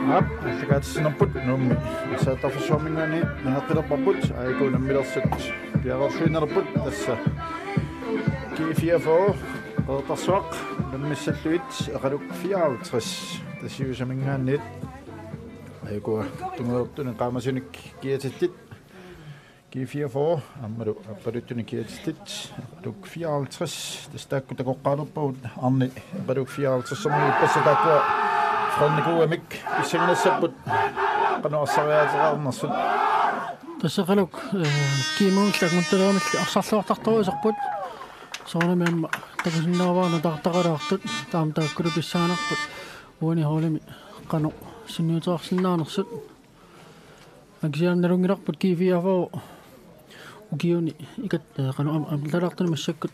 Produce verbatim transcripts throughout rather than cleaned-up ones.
Aap, aallakaatitsinerput Nuummi arsartarfissuarminngaanniit naleqqilerparput, A I K unammilersut piareerluinnarput, tassa G fireogfyrre Qeqertarsuaq unammissallugit Eqaluk fireoghalvtreds Tasiusaminngaanniit. A I K-p tungujortunik qaamasunik kiatillit. G fireogfyrre aammalu Aappaluttunik kiatillit Eqaluk fireoghalvtreds, tassa taakku takoqqaalerpagut. Arne, Eqaluk fireoghalvtredsermiut ippassaq taakkua Frederikuuamik pissanganassapput qanoq arsariaateqarnersut. Tassa Eqaluk, eh, kiimut languttaleramilli arsarluartartorujussuupput. Soorunami aamma takusinnaavara nutaartaqalaartut, taama taakkulu pissanganarput uani holdimi qanoq sunniuteqarsinnaanersut. Aa, kisianni nalunngilarput G fireogfyrre ukiuni ikat-, eh, qanoq am-, amerlalaartuni massakkut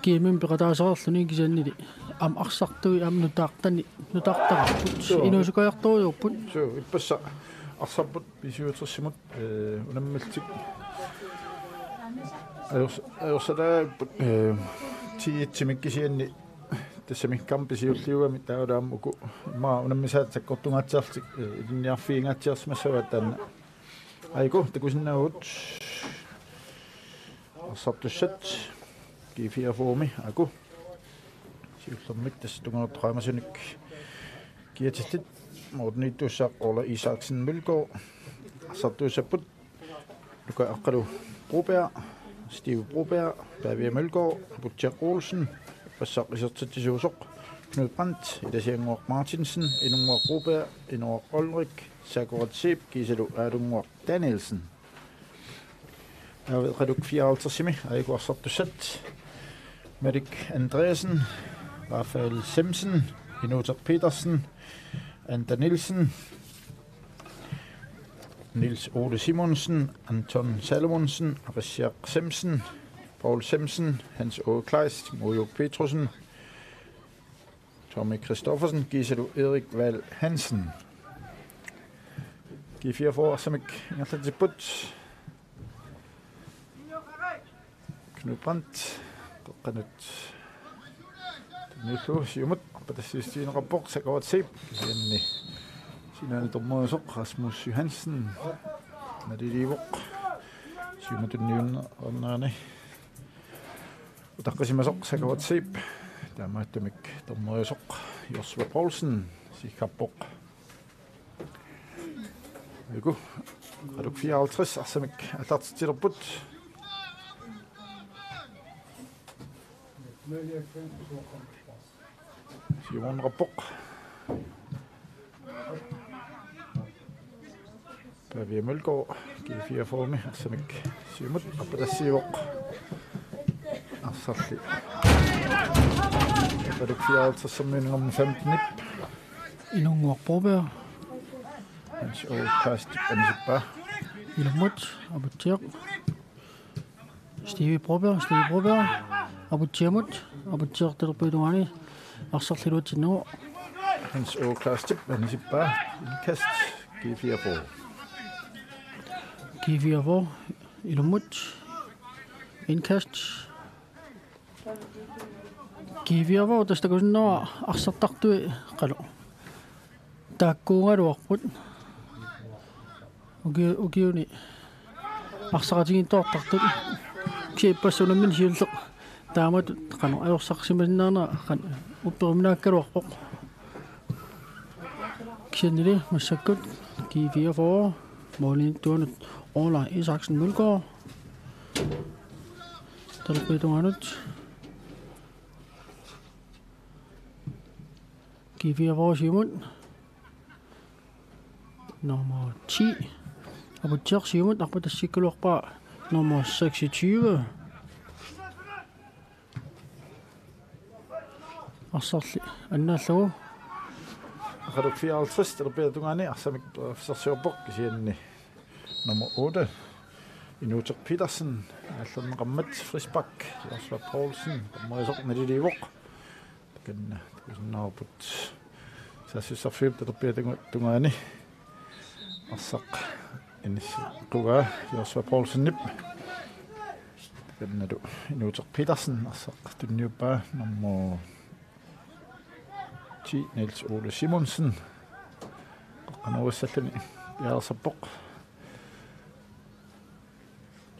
kiimimik peqataasereerluni, kisiannili aamma arsartui aamma nutaartani, nutaartaraarput. Suu. Inuusukajartorujussuupput. Suu, ippassaq arsarput B syvogtresimut, eh, unammillutik. Ajors-, ajorsalaarput, eh, ti-etsimik, kisianni tassami kampi siulliugami taavalu aamma uku immaqa unammisaat sakkortungaatsiarlutik, eh, ilinniarfigingaatsiarsimassavaat taanna. A I K takusinnaavugut. Arsartussat G fireogfyrremi, A I K siullermik tassa tungujortoq qaamasunik kiatillit. Morten Ittussaaq, Orla Isaksen Mølgaard. Arsartuussapput Luka Aqqalu Broberg, Steve Broberg, Pavia Mølgaard, Aputsiaq Olsen, ippassaq isertitsisuusoq Knud Brandt, Ilasiannguaq Martinsen, Inunnguaq Broberg, Inooraq Olrik, Sakurat Zeeb kiisalu Aalunnguaq Danielsen. Taava Eqaluk fireoghalvtredsimi A I K arsartussat: Malik Andreasen, Rafael Semsen, Inuuteq Petersen, Anda Nielsen, Niels Ole Simonsen, Anton Salomonsen, Aqissiaq Semsen, Paul Semsen, Hans Aage Kleist, Mujuk Petrusson, Tommy Christoffersen kiisalu Erik Val Hansen. G fireogfyrre arsamik ingerlatsipput. Knud Brandt, qeqqanut tunniullugu siumut arpatassiissutigineqarpoq, Sakurat Zeeb, kisianni sinaani dommeriusoq Rasmus Johansen naliliivoq siumut tunniunneranani utaqqisimasoq Sakurat Zeeb, taamaattumik dommeriusoq Josua Poulsen siggappoq. A I K, Eqaluk fireoghalvtreds arsamik aallartitsilerput. Siumorneqarpoq. Pavia Mølgaard, G fireogfyrremi arsamik siumut arpatassiivoq. Arsarli Eqaluk fireoghalvtredsermiunit nummer femtenip. Inunnguaq Broberg. Hans Aage Kleistip anisippaa. Ilummut, Aputsiaq. Steve Broberg, Steve Broberg. Aputsiamut, Aputsiaq talerpiata tungaani arsarli iluatsinnagu. Hans Aage Kleistip anisippaa, indkast, G fireogfyrre. G fireogfyrre, ilummut, indkast. G fireogfyrre tassa takusinnaavat arsartartui qanoq taakkuugaluarput. Uki-, ukiuni arsaqatigiittoqartartut. Kisianni ippassaq unammineq siulleq taamatut qanoq ajorsarsimasinnaanera qanoq upperuminaakkaluarpoq. Kisiannili massakkut G fireogfyrre målimiittuanut Orla Isaksen Mølgaard. Talerpiata tungaanut. G fireogfyrre siumut. Nummer ti. Aputsiaq siumut, arpatassikkaluarpaa nummer seksogtyve. Arsarli annaallugu. Eqaluk fireoghalvtreds talerpiata tungaani arsamik periarfissarsiorpoq, kisianni nummer otte, Inuuteq Petersen, aallerneqarmat frispark, Josua Poulsen, dommeriusoq naliliivoq. Takanna takusinnaavarput saassussarfiup talerpiata tunga-, tungaani arsaq inisseqqagaa Josua Poulsenip. Takannalu Inuuteq Petersen arsaq tunniuppaa, nummer ti, Niels Ole Simonsen. Qanoq issalluni piareersarpoq.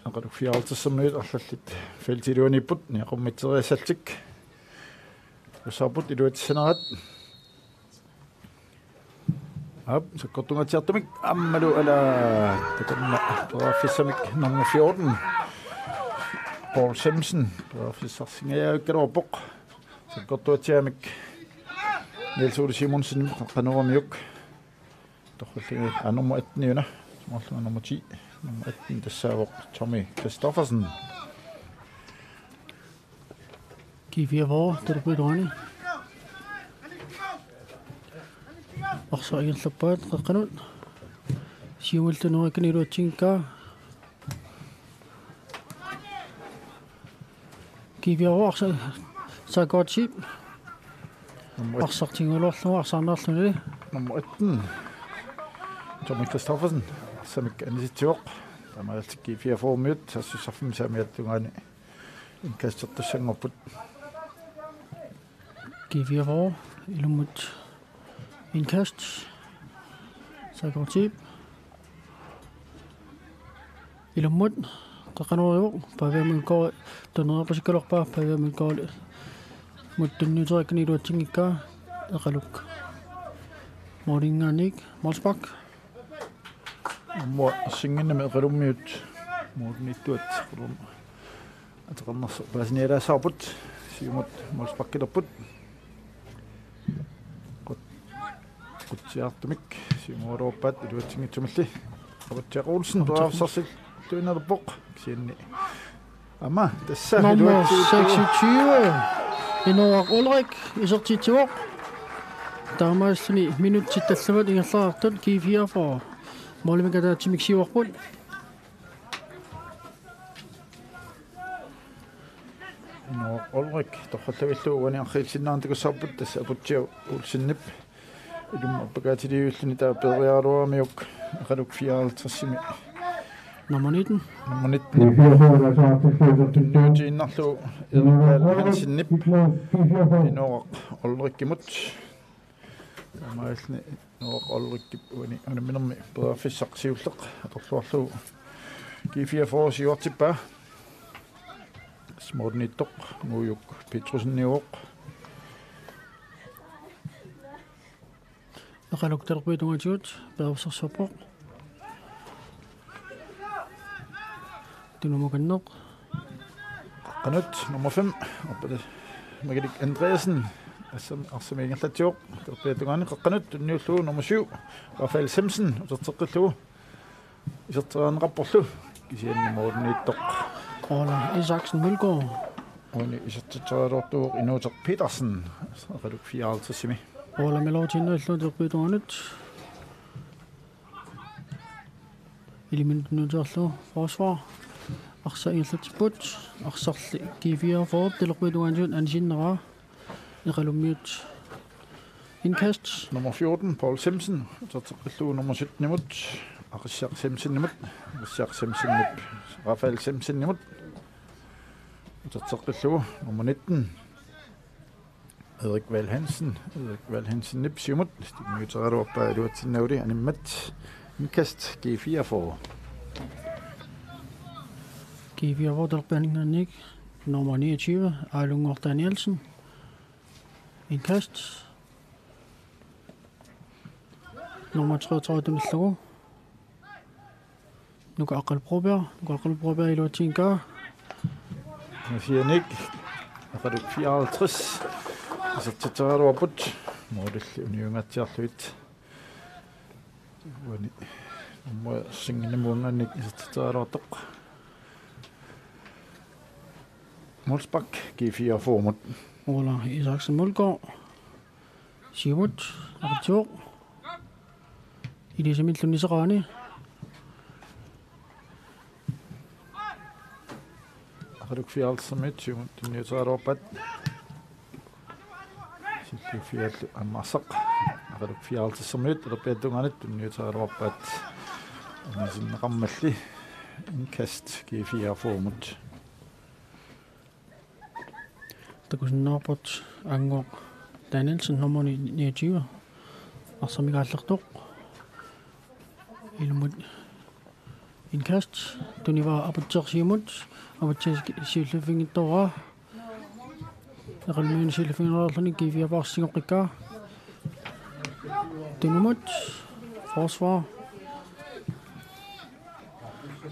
Aqaluk fireoghalvtredsimiut arlallit feltip iluaniipput, niaqummiteriassallutik. Usaaput iluatissanerat. Aap, sakkortungaatsiartumik aammalu ala takanna periarfissamik nummer fjorten. Paul Simpson, periarfissarsingajavikkaluarpoq. Sakkortuatsiaamik Niels Ole Simonsen, Qanoramiuk. Torralligi, aa, nummer atten una. Sumorlunga nummer ti. Nummer atten tassaavoq Tommy Christoffersen. G fireogfyrre, talerpiata tungaani. Arsaq ingerlappaat, qeqqanut. Siumullu nunguakkani iluatsinngikkaa. G fireogfyrre, arsaq, Saakkortip. Nummer et. Arsaq tigugaluarlugu, arsaarniarluni. Nummer atten. Tommy Christoffersen. Arsamik anisitsivoq. Taamaalillutik G fireogfyrremiut, saassussarfimmi saamiata tungaani indkastertussanngorput. G fireogfyrre, ilummut indkast. Saakkortip. Ilummut, qeqqanoorpoq, Pavia Mølgaard, tunniuteqalerpaa, Pavia Mølgaard, mut tunniuteriakkani iluatsinngikkaa, Eqaluk. Måliminngaanniit, målspark. Aamma singinami Eqalummiut, målimiittuat, Eqalum. Ateqarnersoq paasinialaassavarput, siumut målsparkilerput. Qut-, qutsiartumik, siumoorpaat iluatsinngitsumilli. Avatsia Olsen, periarfissarsiuinnarpoq, kisianni. Aamma, tassa nummer iluatsiittoq. Seksogtyve, Inooraq Ulrik, isertitsivoq. Taamaalilluni minutsit tallimat ingerlareersut G fireogfyrre. Målimik ataatsimik siuarput. Inooraq Ulrik, torrallavillugu uani arriilsinnaantakussavarput, tassa Aputsiaq Olsenip. Ilumut appakaatiliivilluni taava peeriaraluaramiuk, Eqaluk fireoghalvtredsimi. Nummer nitten. Nummer nitten. Tunniutiinnarlugu Erik Vahl Hansenip. Inooraq Ulrikimut. Taamaalilluni Inooraq Ulrikip uani unamminermi periarfissaq siulleq atorluarlugu G fireogfyrre siuartippaa. Målimiittoq Nuujuk Petrusseniuvoq. Eqaluk talerpiata tungaatigut periarfissarsiorpoq. Tunumukanneq. Qeqqanut nummer fem, Orpale Magalik Andreasen, assam-, arsamik ingerlatsivoq, talerpiata tungaani qeqqanut, tunniullugu nummer syv, Rafael Simpson, uterteqqillugu. Iserteriarneqarporlu, kisianni målimiittoq. Ole Isaksen Mølgaard. Uani isertitseriaraluartuuvoq Inuuteq Petersen, Eqaluk fireoghalvtredsimi. Ole Melo tinnuillu talerpiata tungaanut. Iliminut nuuterlu forsvar. Arsaq ingerlatsipput. Arsarli G fireogfyrre talerpiata tungaatigut anisinneraa. Eqalummiut indkast. Nummer fjorten, Paul Simpson. Uterteqqillugu nummer syttenimut. Aqissiaq Simpsonimut. Aqissiaq Simpsonip. Rafael Simpsonimut. Uterteqqillugu nummer nitten. Erik Vahl Hansen. Erik Vahl Hansenip siumut. Tunniuteriaraluarpaa iluatsinnagu animmat. Indkast G fireogfyrre. G fireogfyrre talerpianinngaanniit. Nummer niogtyve, Aalunngortaa Nielsen. Indkast. Nummer treogtredive tunillugu. Nuka Aqqalup Broberg, Nuka Aqqalup Broberg iluatsinngikkaa. Masianik, Eqaluk fireoghalvtreds. Isertitseriaraluarput. Målilli uniungaatsiarlugit. Uani. Nummer singinnimuungannik isertitseriaraluartoq. Målspark G fireogfyrremut. Ole Isaksen Mølgaard. Siumut, aqatsivoq. Ilisimillu niseqaani. Eqaluk fireoghalvtredsimiut siumut tunniuteriaraluarpaat. Silliuffigallu aamma arsaq. Eqaluk fireoghalvtredsimiut talerpiata tungaanut tunniuteriaraluarpaat. Anisinneqarmalli indkast G fireogfyrremut. Takusinnaavarput Angoq Danielsen nummer niogtyve. Arsamik aallertoq. Ilumut indkast. Tunivaa Aputsiaq siumut. Aputsiaq siulliuffiginngitsoorpaa. Eqalumiunit siulliuffigineqarluni G fireogfyrre singoqqikkaa. Tunumut. Forsvar.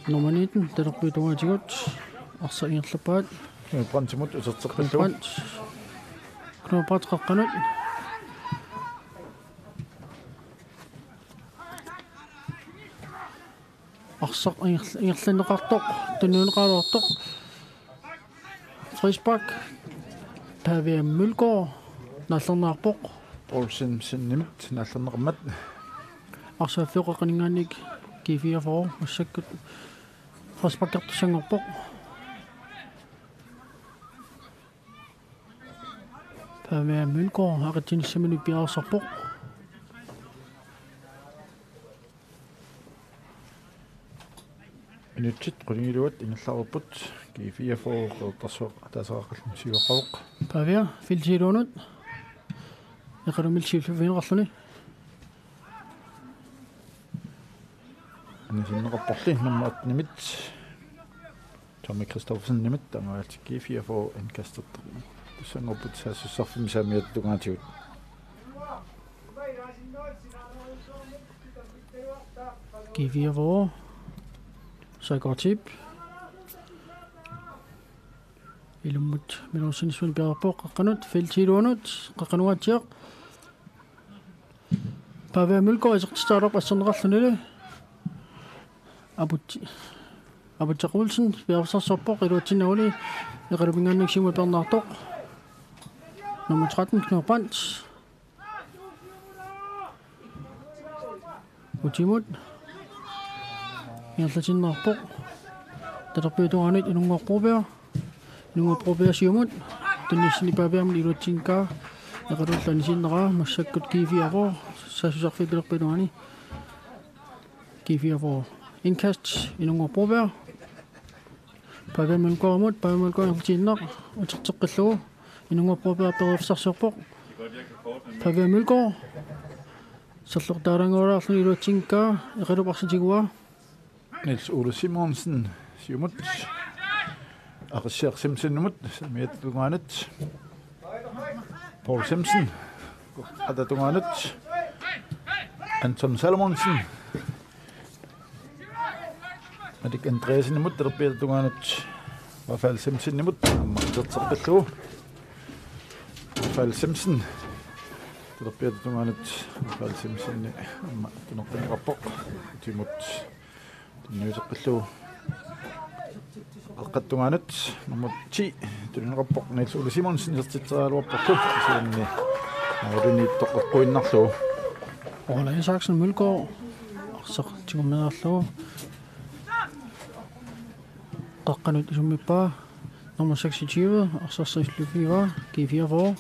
Nummer nitten, talerpiata tungaatigut. Arsaq ingerlappaat. Knud Brandtimut uterteqqillugu. Knud Brandt. Knud Brandt qeqqanut. Arsaq ingerl-, ingerlanneqartoq, tunniunneqaraluartoq. Frispark. Pavia Mølgaard naallerneqarpoq. Poul Simpsonimit naallerneqarmat. Arsaq affioqaqqaninngaanniit G fireogfyrre massakkut frisparkertussanngorpoq. Pavia Mølgaard aqitsinissamini piareersarpoq. Minutsit qulingiluat ingerlareerput. G fireogfyrre Qeqertarsuaq ataaseqarluni siuaqqavoq. Pavia feltip iluanut. Eqalumilli siulliuffigineqarluni. Anisinneqarporli nummer attenimit. Tommy Christoffersenimit taamaalillutik G fireogfyrre indkastertussanngorput saassussarfimmi saamiata tungaatigut. G fireogfyrre. Sakortip. Ilumut Milosenismil piareerpoq qeqqanut, feltip iluanut, qeqqanut uatsiaq. Pavia Mølgaard isertitseriarlugu asserneqarlunilu. Aput-, Aputsiaq Olsen, piareersarsiorpoq iluatsinnaguli, Eqaluminngaanniit siumut bernartoq. Nummer tretten, Knud Brandt. Utimut. Ingerlatinneqarpoq. Talerpiata tungaanut Inunngooq Broberg. Inunngooq Broberg siumut. Tunniussani Paviamut iluatsinngikkaa. Eqalullu anisinneraa massakkut G fireogfyrre. Saassussarfiit talerpiata tungaani. G fireogfyrre. Indkast Inunngooq Broberg. Pavia Mølgaardimut, Pavia Mølgaard ingerlatiinnaq, uterteqqillugu, Inunngooq Broberg periarfissarsiorpoq. Pavia Mølgaard. Serloqtaaraangaarluni iluatsinngikkaa, Eqalup arsaq tiguaa. Niels Ole Simonsen, siumut. Aqissiaq Simpsonimut, saamiata tungaanut. Poul Simpson, qeqqata tungaanut. Anton Salomonsen. Malik Andreassenimut talerpiata tungaanut. Rafael Simpsonimut aamma uterteqqillugu. Rafael Simpson. Talerpiata tungaanut Rafael Simpsoni aamma tuneqqinneqarpoq. Utimut tunniuteqqillugu. Qeqqata tungaanut nummer ti tunineqarpoq Niels Ole Simonsen isertitseriaraluarporlu. Kisianni målimiittoq eqquinnarlugu. Ole Isaksen Mølgaard arsaq tigummiilerlugu. Qeqqanut isummippaa nummer seksogtyve, arsarsiorlugu G fireogfyrre.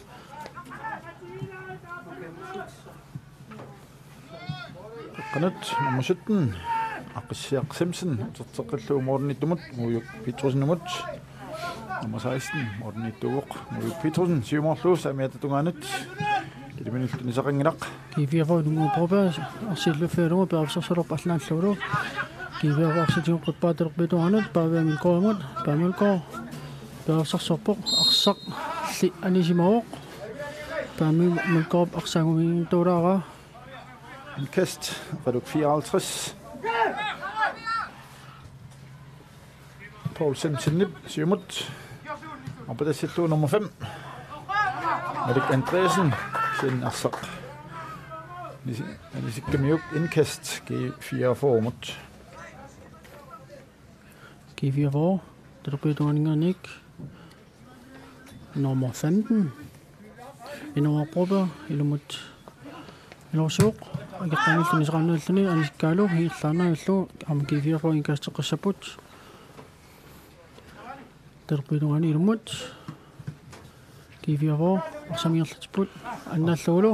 Qeqqanut nummer sytten, Aqissiaq Simpson, uterteqqillugu målimiittumut, Muujuk Petrussenimut. Nummer seksten, målimiittuuvoq, Muujuk Petrussenimut, siumoorlugu saamiata tungaanut. Ilumut tunissaqanngilaq. G fireogfyrre Inunngooq Broberg, arsaq siulliuffigalugu, piareersarsiorpoq allanngorlugu. G fireogfyrre arsaq tigoqqippaat talerpiata tungaanut, Pavia Mølgaardimut, Pavia Mølgaard. Piareersarsiorpoq, arsarli anisimavoq. Pavia Mølgaardip arsaq angumiinngitsoorluni. Indkast, Eqalup fireoghalvtreds. Poul Simpsonip siumut. Aputassillugu nummer fem. Malik Andreassen, sin arsaq. Nisi-, nisikkamiuk indkast, G fireogfyrremut. G fireogfyrre, talerpiata tungaaninngaanniit. Nummer femten. Inunngooq Broberg, ilumut. Ilusiuq, akeqqanngilluinnarluni, anisikkaalu, ingerlaannarlugu, aamma G fireogfyrre indkasteqqissapput. Talerpiata tungaani ilumut. G fireogfyrre, arsaq ingerlatipput, annaallugulu.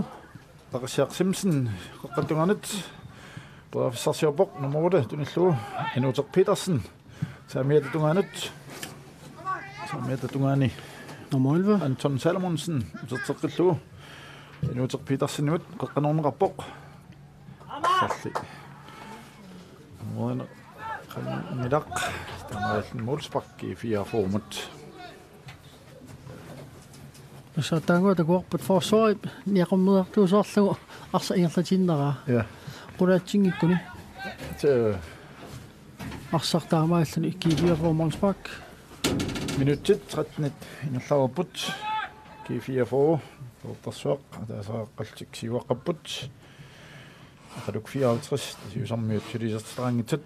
Aqissiaq Simpson, qeqqata tungaanut. Periarfissarsiorpoq, nummer otte, tunillugu. Inuuteq Petersen. Saamiata tungaanut. Saamiata tungaani. Nummer elleve. Anton Salomonsen, uterteqqillugu. Inuuteq Petersenimut, qeqqanoorneqarpoq. Salli. Uanaq qanngilaq, taamaalilluni målspark G fireogfyrremut. Tassa taanna takuarput forsvarip niaqummeertuusaarlugu arsaq ingerlatiinnarpaa. Ja. Qulaatinngikkuni. Se- Arsaq taamaalilluni G fireogfyrre målspark. Minutsit trettenit ingerlareerput. G fireogfyrre, Petersuaq, ataaseq qeqqallutik siuaqqapput. Aqqaluk fireoghalvtreds, Tasiusarmiut suliassartaraanngitsut.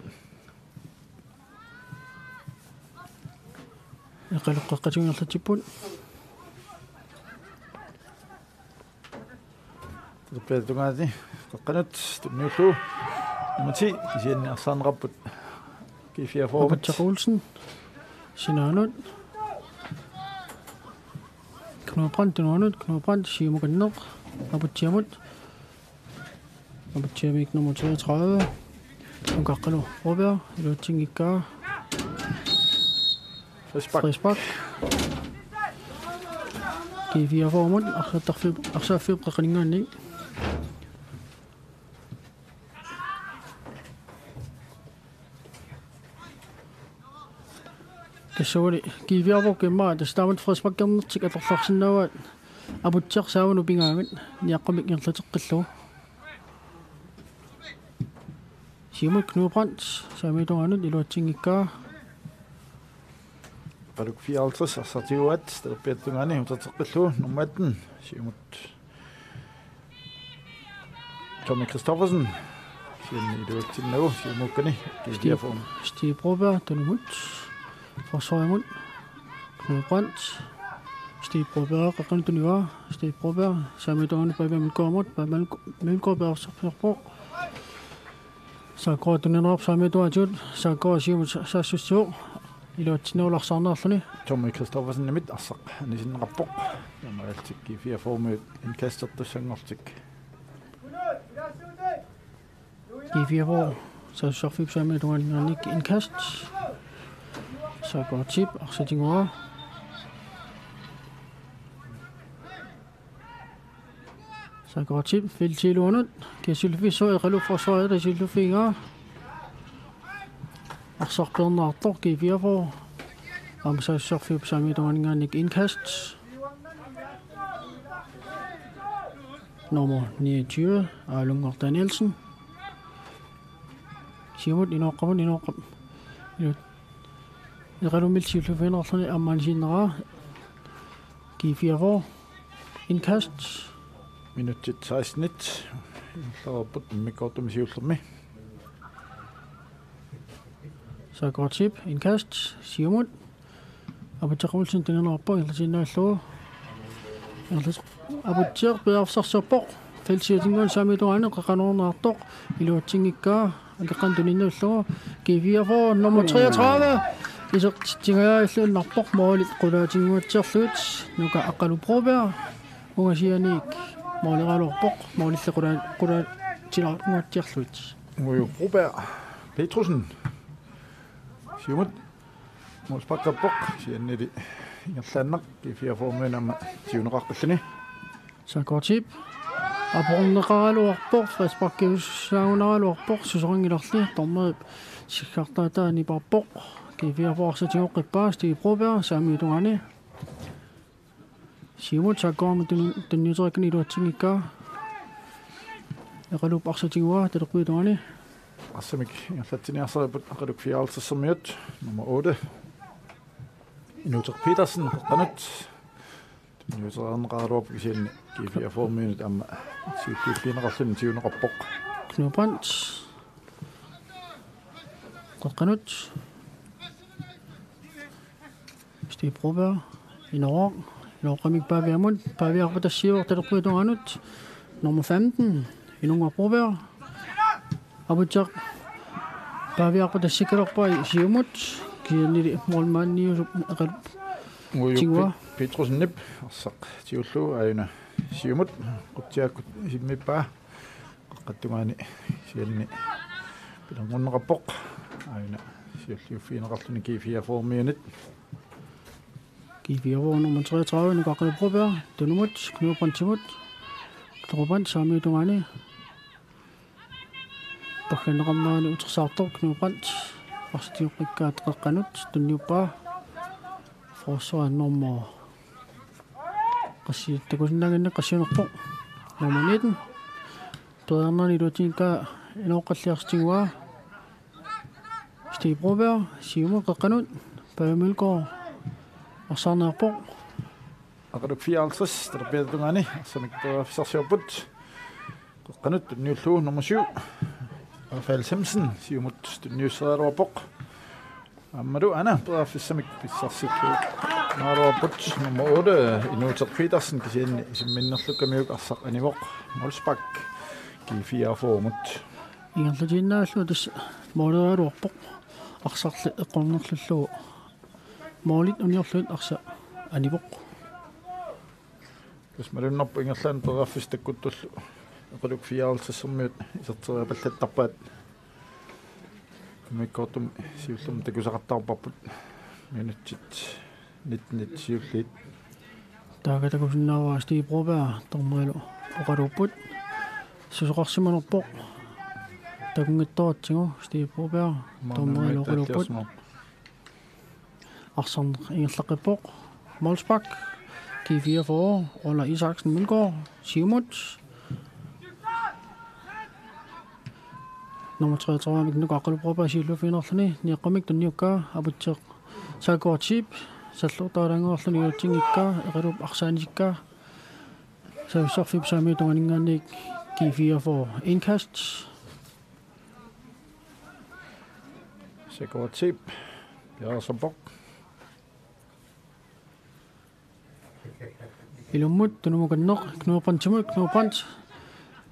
Aqqaluk qeqqatigut ingerlatsipput. Talerpiata tungaani qeqqanut tunniullugu. Nummer ti, kisianni arsaarneqarput G fireogfyrremut. Aputsiaq Olsen. Sinaanut. Knud Brandt tunuanut, Knud Brandt siumukanneq. Aputsiamut. Aputsiamik nummer treogtredive. Nuka Aqqalu Broberg, iluatsinngikkaa. Frispark. Frispark. G fireogfyrremut, arsaattarfiup, arsaaffiup qeqqaninngaanniit. Tassalu G fireogfyrre immaqa, tassa taamatut frisparkernertik atorluarsinnaavaat Aputsiaq saavanut pigaangat niaqqumik ingerlateqqillugu. Siumut Knud Brandt, saamiata tungaanut iluatsinngikkaa. Aqqaluk fireoghalvtreds arsaq tiguaat, talerpiata tungaani uterteqqillugu, nummer atten, siumut Tommy Christoffersen. Kisianni iluatsinnagu siumukkani. Stig, G fireogfyrre. Stig Broberg, tunumut. Forsvarimut. Knud Brandt. Stig Broberg, qeqqanut tunivaa. Stig Broberg, saamiata tungaanut Pape Mølgaardimut. Pape Mølgaard, Mølgaard periarfissarfiuvoq. Saakkoq tunineqarpoq saamiata tungaatigut. Saakkoq siumut sa-, saassussivoq. Iluatsinnagu arsaarneqarluni. Tommy Christoffersenimit arsaq anisinneqarpoq. Taamaalillutik G fireogfyrremiut indkastertussanngorlutik. G fireogfyrre saassussarfiup saamiata tungaaninngaanniit indkast. Saakkoq Tip arsaq tiguaa. Saakkoq Tip feltip iluanut. Kiasulfissu Aqqalu forsvarip tasilluffigaa. Arsaq peernaartoq G fireogfyrre. Aamma saassussarfiup saamiata tungaaninngaanniit indkast. Nummer niogtyve, Aalunngorta Nielsen. Siumut inooqqamut, inooqqap. Ilu-, Aqqalumillu siulliuffigineqarluni aamma anisinneraa. G fireogfyrre. Indkast. Minutsit sekstenit. Ingerlareerput immikkoortumi siullermi. Saakkoq Tip, indkast, siumut. Aputsiaq Olsen tunineqarpoq, ingerlatiinnarlugu. Ingerlat-, Aputsiaq periarfissarsiorpoq. Feltip siatinguani saamiata tungaani qeqqanoorneqartoq. Iluatsinngikkaa, akeqqanut tuninnarlugu. G fireogfyrre, nummer treogtredive. Isertitsingajaalluinnarpoq, målit qulaatinnguatsiarlugit. Nuka Aqqalu Broberg. Ungasianiit måleraluarpoq, målilli qula-, qulaatilaannguatsiarlugit. Uju Broberg Petrussen. Siumut. Målsparkerpoq. Kisiannili ingerlaannaq G fireogfyrremiut aamma tiguneqaqqilluni. Saakkoq Tip. Aporneqaraluarpoq, frisparkiussaagunaraluarpoq, susoqanngilarli, dommeri siggartaataa nipaarpoq. G fireogfyrre arsaq tigoqqippaa, Stig Broberg, saamiata tungaani. Siumut Saakkoq aamma tun-, tunniuteriakkani iluatsinngikkaa. Aqqaluup arsaq tiguaa talerpiata tungaani. Arsamik ingerlatsiniarsaripput Aqqaluk fireoghalvtredsermiut, nummer otte. Inuuteq Petersen, qeqqanut. Tunniuteriarneqaraluarpoq kisianni G fireogfyrremiunit aamma siulliuffigineqarluni tiguneqarpoq. Knud Brandt. Qeqqanut. Stig Broberg, inooq, inooqqamik Paviamut, Paviarput tassiivoq talerpiata tungaanut, nummer femten, Inunnguaq Broberg, Aputsiaq, Paviarput tassikkaluarpai siumut, kisiannili målmandiusup Aqqalu Uju tiguaa. Pe-, Petrussenip arsaq tigullugu aajuna siumut, qutsiakkut isimmippaa. Qeqqata tungaani kisianni pilerngunneqarpoq. Aajuna siulliuffigineqarluni G fireogfyrremiunit. G fireogfyrre nummer treogtredive, Nuka Aqqalu Broberg, tunumut, Knud Brandtimut. Knud Brandt saamiata tungaani. Pagganneqarnerani utersaartoq Knud Brandt. Arsaq tiguqqikkaa qeqqanut tunniuppaa. Forsvarip nummer. Qassit takusinnaannginnakku qassiunerpoq. Nummer nitten. Periarnerani iluatsinngikkaa inooqqalliarsitigivaa. Stig Broberg, siumut qeqqanut, Pave Mølgaard, arsaarniarpoq. Aqqalup fireoghalvtreds, talerpiata tungaani, arsamik periarfissarsiorput. Qeqqanut, tunniullugu, nummer syv. Rafael Semsen, siumut, tunniusseriaraluarpoq. Aammalu, aana, periarfissamik pissarsillugu. Naaluarput, nummer otte, Inuuteq Petersen, kisianni isumminnerlukkamiuk arsaq anivoq, målspark, G fireogfyrre-mut. Ingerlatiinnarlugu tassa måleriaraluarpoq. Arsarli eqqornerlullugu. Målit uniorlugit arsaq anivoq. Tassa malunnarpoq ingerlaannaq periarfissat takkuttullu. Aqqaluk fireoghalvtredsermiut iserteriapallattarpaat. Immikkoortumi siullermi takusaqattaarparput. Minutsit nitten siulliit. Taava takusinnaavaa Stig Broberg dommerilu oqaluupput. Susoqarsimanerpoq. Takunngitsoortigu Stig Broberg dommerilu oqaluupput. Arsarneq ingerlaqqippoq. Målspark. G fireogfyrre, Ola Isaksen Mølgaard, siumut. Nummer treogtredive-mik Nuka Aqqalup Broberg siulliuffigineqarluni, niaqqumik tunniukkaa, Aputsiaq Saakkuartiip, salluartaalaannguarluni iluatsinngikkaa, Eqaluup arsaanisikkaa, saassussarfik saamiata tungaaninngaanniit G fireogfyrre indkast. Saakkuartiip, piareersarpoq. Ilummut tunumukanneq Knud Brandtimut, Knud Brandt.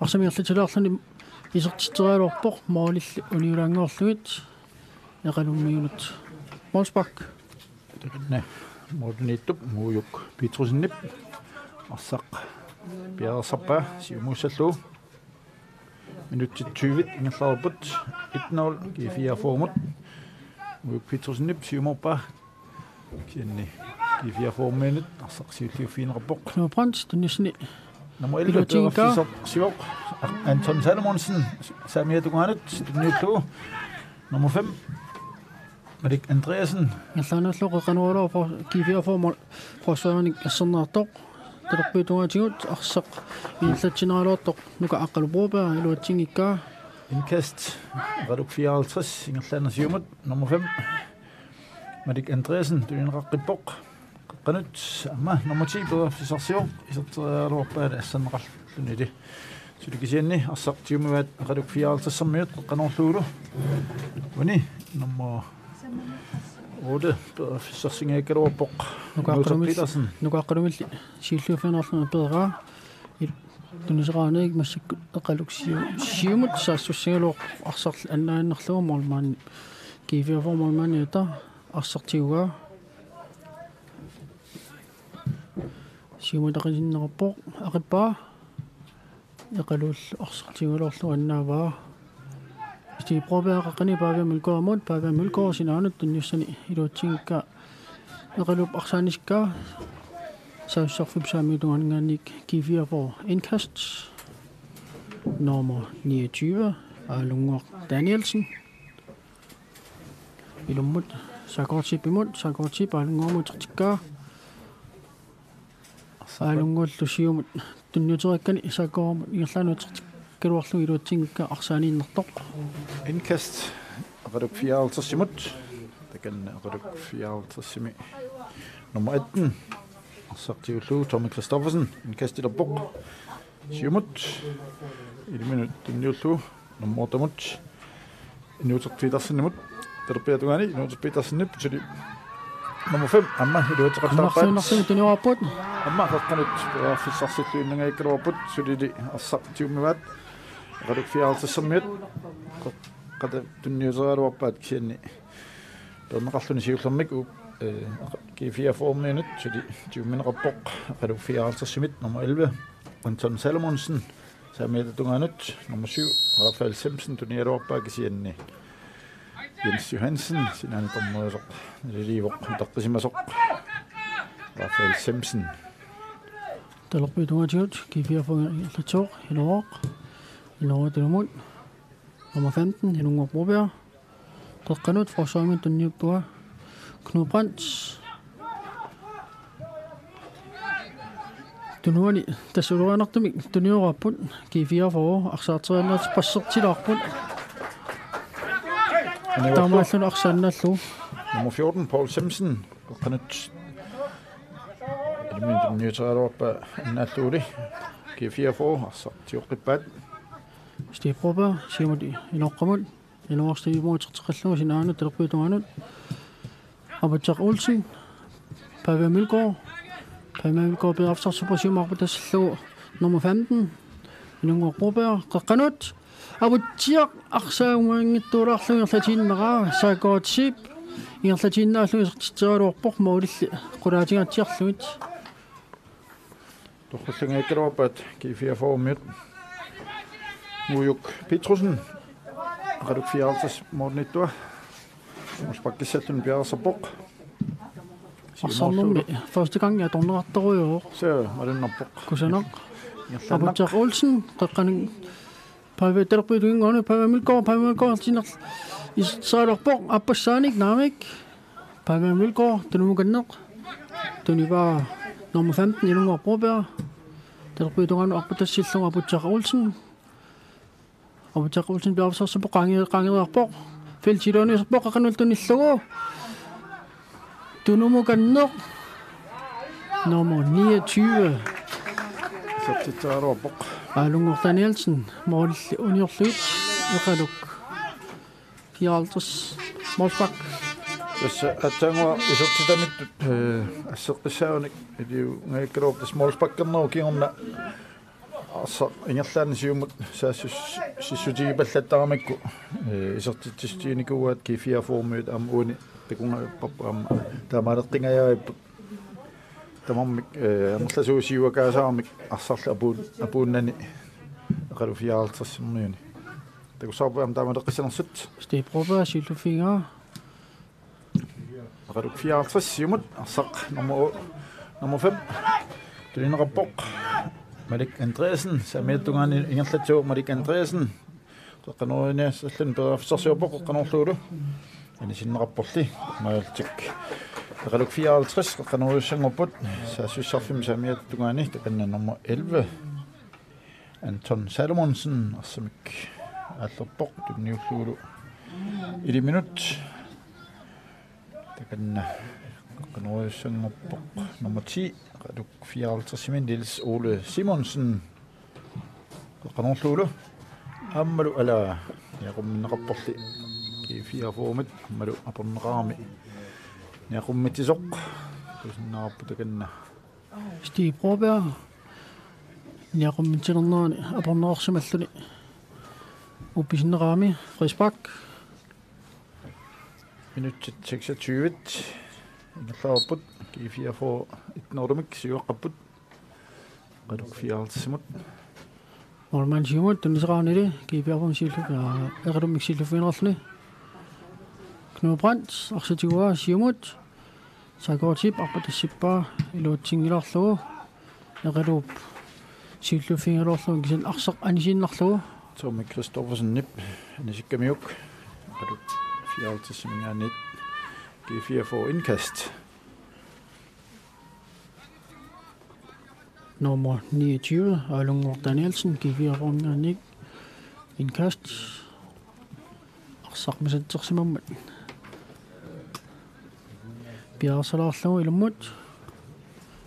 Arsamik ingerlatilaarluni isertitseriaraluarpoq målilli uniulaannguarlugit. Eqalummiunut målspark. Takanna målimiittup Muujuk Petrussenip arsaq piareersarpaa siumuussallugu. Minutsit tyve ingerlareerput, et nul G fireogfyrre-mut. Muujuk Petrussenip siumorpaa. Kisianni G fireogfyrre-miunit arsaq siulliuffigineqarpoq. Knud Brandt tunniussani. Nummer elleve, iluatsinngikkaa. Sivoq Anton Salomonsen, saamiata tungaanut, tunniullugu. Nummer fem, Malik Andreasen. Ingerlaannarlugu qeqqanut for G fireogfyrre mål, forsvarinik assernaartoq. Talerpiata tungaatigut arsaq ingerlatsineraraluartoq Nuka Aqqalup Broberg iluatsinngikkaa. Indkast, Aqqaluk fireoghalvtreds, ingerlaannaq siumut, nummer fem, Malik Andreasen, tunineqaqqippoq. Qeqqanut, aamma nummer ti periarfissarsioq, iserteriaraluarpaat asserneqarlunili. Suli kisianni arsaq tigummivaat Aqqaluk fireoghalvtredsermiut qeqqanoorlugulu. Uani nummer otte periarfissarsinngikkaluarpoq. Nuka Aqqalumilli, Petersen. Nuka Aqqalumilli siulliuffigineqarluni peeraa. Il-, tuniseqarani massakkut Eqaluk siu-, siumut saassussigaluarpoq arsarli annaaginnarlugu målmandi. G fireogfyrre målmandiata arsaq tiguaa. Siumut aqisinneqarpoq, aqippaa. Eqaluullu arsaq tigugaluarlugu annaavaa. Stig Broberg qeqqani Pavia Mølgaardimut, Pavia Mølgaard sinaanut tunniussani iluatsinngikkaa Eqaluup arsaanisikkaa. Saassussarfik saamiata tungaaninngaanniit G fireogfyrre indkast. Nummer niogtyve, Aalunnguaq Danielsen. Ilummut Saakkuartiipimut, Saakkuartiip Aalunnguamut isertikkaa. Aalunnguallu siumut tunniuteriakkani Saakkuarmut ingerlaannaq isertikkaluarlugu iluatsinngikkaa arsaaniinnartoq. Indkast Eqaluk fireoghalvtredsimut. Takanna Eqaluk fireoghalvtredsimi nummer atten. Arsaq tigullugu Tommy Christoffersen. Indkastilerpoq. Siumut. Ilminut tunniullugu. Nummer ottemut. Inuuteq Petersenimut. Talerpiata tungaani Inuuteq Petersenip suli nummer fem. Aamma iluatseqattaarpaat. Aamma qeqqanut periarfissarsilluinnanngikkaluarput sulili arsaq tigummivaat. Eqaluk fireoghalvtredsermiut. Qeqqata tunniuteriaraluarpaat kisianni. Peerneqarluni siullermik u-, eh, G fireogfyrre-miunit suli tigummineqarpoq Eqaluk fireoghalvtredsimit nummer elleve, Anton Salomonsen, saamiata tungaanut nummer syv, Rafael Semsen, tunigaluarpaa kisianni Jens Johansen, sinaani dommeriusoq naliliivoq, utaqqisimasoq Rafael Semsen. Talerpiata tungaatigut, G fireogfyrre ingerlatsivoq, Iluaq, Iluaq tunumut. Nummer femten, Inunngorpuupia. Qeqqanut forsvarimi tunniuppaa Knud Brandt. Tunuani tassa ulorianartumik tunioraapput, G fireogfyrre arsaarteriaannaat passertilaarput. Taamaalluni arsaannaallugu. Nummer fjorten, Paul Simpson. Qeqqanut. Ilmin tunniuteriaraluarpaa annaalluguli. G fireogfyrre arsaq tioqqippaat. Steve Broberg, siumut inoqqamut. Inuarsti imut terteqallugu sinaanut talerpiup tungaanut. Aputsiaq Olsen. Pavia Mølgaard. Pavia Mølgaard periarfissarsiorpoq, siumut arpatassallugu nummer femten. Inunngorpuupia qeqqanut. Aputsiaq arsaagumanngitsuulaarlugu ingerlatiinnarpaa, Saakkoortip ingerlatiinnaallugu isertitseriaraluarpoq målilli qulaatingaatsiarlugit. Torrallangajagaluarpaat G fireogfyrre-miut. Mujuk Petrussen. Qeqqanut fireoghalvtreds målnittua. Målsparkissalluni piareersarpoq. Arsarnermi første gang atorneqartorujuuvoq. Suu, malunnarpoq. Kusanaq. Ingerlaannaq. Aputsiaq Olsen, qeqqanut. Pavia talerpiup tungaanut, Pavia Mølgaard, Pavia Mølgaard, sinnaq isertitseriaraluarpoq, aappassaanik naamik. Pavia Mølgaard, tunumukanneq. Tunivaa nummer femten, Inunngorpuupia. Talerpiup tungaanut arpatassallugu Aputsiaq Olsen. Aputsiaq Olsen periarfissarsiorpoq, qaange-, qaangeriarpoq. Feltip iluaniuserpoq, qeqqanut tunillugu. Tunumukanneq. Nummer niogtyve. Isertitseriaraluarpoq. Aalunngortaq Nielsen, målilli uniorlugit, Eqaluk. Fireoghalvtreds. Målspark. Tassa aatsaannguaq isertitamittut, eh, asseqqissaanik iliuungajagaluarpoq, tassa målsparkernerup kingorna arsaq ingerlaannaq siumut saassus-, sissutigipallattaramikku, eh, isertitsissutiginikuuaat G fireogfyrre-miut aamma uani takunngajapput aamma taamaaleqqingajavipput. Tamarmik, eh, amerlasuut siuakaasaramik arsarlu apuun-, apuunnani Eqaluk fireoghalvtreds-imiuni. Takussavarput aamma taamaaleqqissanersut. Steve Broberg, siulliuffigaa. Eqaluk fireoghalvtreds siumut arsaq nummer o-, nummer fem. Tunineqarpoq Malik Andreasen, saamiata tungaani ingerlatsivoq Malik Andreasen. Qeqqanooriniassalluni periarfissarsiorpoq qeqqanoorlugulu. Anisinneqarporli. Maaltik. Eqaluk fireoghalvtreds, qeqqanoorujussanngorput. Saassussisarfimmi saamiata tungaani takanna nummer elleve. Anton Salomonsen, arsamik aallerpoq, tunniullugulu iliminut. Takanna qeqqanoorujussanngorpoq nummer ti, Eqaluk fireoghalvtreds-imi Niels Ole Simonsen. Qeqqanoorlugulu aammalu ala niaqumminneqarporli G fireogfyrre-mit aammalu aporneqarami niaqummitsisoq. Kusanarpoq takanna. Steve Broberg. Niaqummitsilernerani aporneqarsimalluni uppisinneqarami frispark. Minutsit seksogtyve ingerlareerput, G fireogfyrre et-nerulumik siuaqqapput. Eqaluk fireoghalvtreds-imut. Målmand siumut tunniussaqarnili, G fireogfyrre siullu-, aa, Eqalummi siulliuffigineqarluni. Knud Brandt, arsaq tiguaa siumut. Saakkoortip arpatassippaa iluatsinngilaarlugu. Eqaluup siulliuffigigaluarlugu kisianni arsaq anisiinnarlugu. Tommy Christoffersenip anisikkamiuk. Eqaluk fireoghalvtreds-iminngaanniit G fireogfyrre indkast. Nummer niogtyve, Aalunngortaq Danielsen, G fireogfyrre-minngaanniit. Indkast. Arsaq misatsersimammat. Piareersalaarlugu ilummut.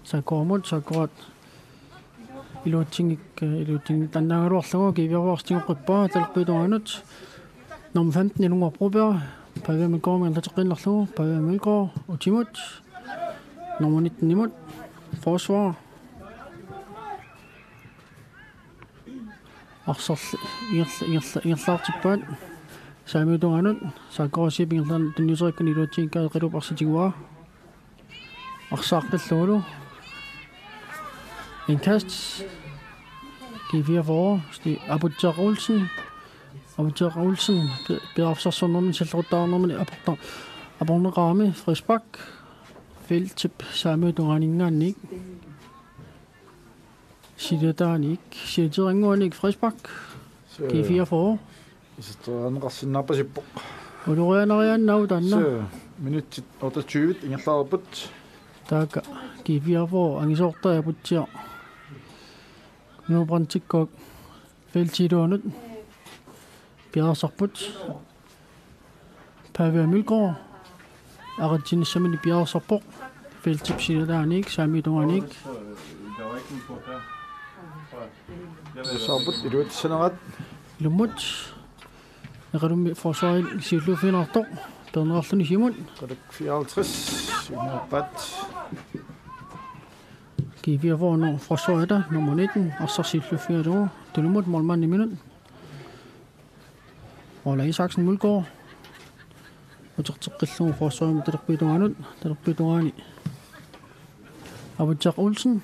Saakkoormut, Saakkoorap iluatsinngik-, iluatsinngitsoornagaluarlugu, G fireogfyrre tigoqqippaa, talerpiup tungaanut. Nummer femten, Inunngorpuupia, Pavia Mølgaardimik ingerlateqqiinnarlugu, Pavia Mølgaard, utimut. Nummer nitten-imut, forsvar. Arsarli ingerla-, ingerla-, ingerlaartippaat. Saamiata tungaanut, Saakkoortip ingerlaannaq tunniuteriikkani iluatsinngikkaa Eqaluup arsaq tiguaa. Arsaq aaqqillugulu. Indkast. G fireogfyrre, Sti-, Aputsiaq Olsen. Aputsiaq Olsen, pe-, periarfissarsiornermini salleqquttaarnermini aporta-, aporneqarami frispark. Feltip saamiata tungaaninngaanniit. Silataanik, silateerannguanik frispark. G fireogfyrre. Iserteriarneqarsinnaapasippoq. Ulorianariaannaavutit taanna. Suu, minutsit otteogtyve ingerlareerput. Taakku G fireogfyrre angisoortai aputsiaq. Knuth Brandtikkuak feltip iluanut piareersarput. Pavia Mølgaard aqatsinissamini piareersarpoq. Feltip sinataanik, saamiata tungaaniit. Saaput iluatsissanerat. Ilummut. Eqalummi forsvarip siulliuffigineqartoq. Peerneqarluni siumut. Eqaluk fireoghalvtreds. Siumuuppaat. G fireogfyrre forsvarip nummer nitten. Arsaq siulliuffigalugu. Tunumut målmandiminut. Ole Isaksen Mølgaard. Uterteqqillugu forsvarip talerpiata tungaanut. Talerpiata tungaani. Aputsiaq Olsen.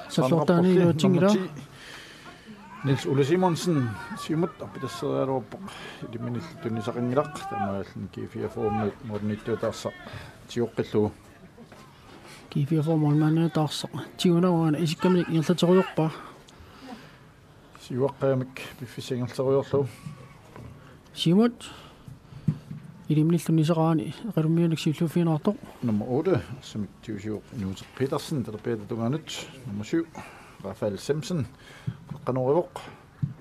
Salloortaani iluatsinngilaq. Nummer ti. Niels Ole Simonsen, siumut arpitasseriaraluarpoq. Iliminillu tunnisaqanngilaq. Taamaalilluni G fireogfyrre målmandiata arsaq tigoqqillugu. G fireogfyrre målmandiata arsaq tigunagu aana isikkaminik ingerlaterujoorpaa. Siuaqqagamik piffissap ingerlaterujoorlugu. Siumut. Iliminillu tunnisaqaraanni Eqalummiunik siulliuffigineqartoq. Nummer otte, arsamik tigusivoq Inuuseq Petersen, talerpiata tungaanut. Nummer syv, Rafael Semsen, qeqqanoorivoq.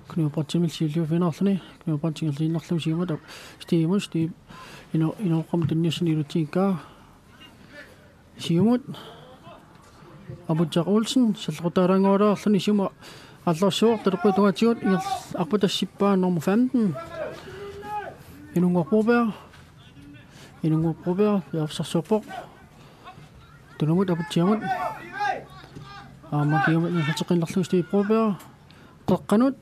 Knuth Brandtimillu siulliuffigineqarluni, Knuth Brandtimillu siulliuffigineqarluni siumut, Stivimut, Stiv ino-, inooqqamut tunniussani iluatsinngikkaa. Siumut. Aputsiaq Olsen, sallequtaalaannguaalaarluni siumut aallarsivoq, talerpiata tungaatigut, ingerl-, arpatassippaa nummer femten. Inunnguaq Broberg. Inunnguaq Broberg, piareersarsiorpoq. Tunumut Aputsiamut. Aamma kingumut ingerlateqqinnerlugu Stig Broberg. Qeqqanut.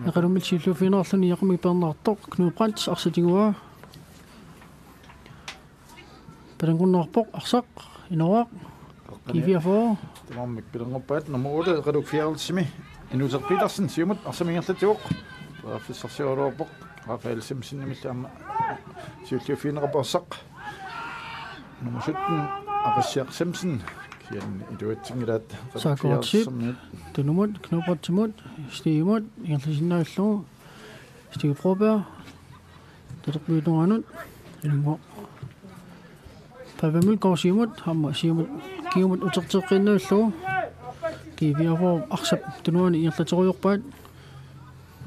Eqalummillu siulliuffigineqarluni Iiaqarmik peerneqartoq, Knuth Brandt arsaq tiguaa. Pilanngorneqarpoq arsaq, inooraq. G fireogfyrre. Tamarmik pilanngorpaat nummer otte, Eqaluk fireoghalvtredsimi. Inuuseq Petersen, siumut, arsamik ingerlatsivoq. Periarfissarsioraluarpoq. Rafael Simpsonimillu aamma siulliuffigineqarpoq arsaq. Nummer sytten, Aqissiaq Simpson. Kisianni iluatsinngilaat. Saakkortip. Tunumut, Knuth Brandtimut, Stigimut, ingerlasinnaallugu. Stig Broberg. Talerpiata tungaanut. Inunnguaq. Pavia Mølgaard siumut, aamma siumut, kingumut uterteqqiinnarlugu. G fireogfyrre arsap tunuani ingerlaterujoorpaat.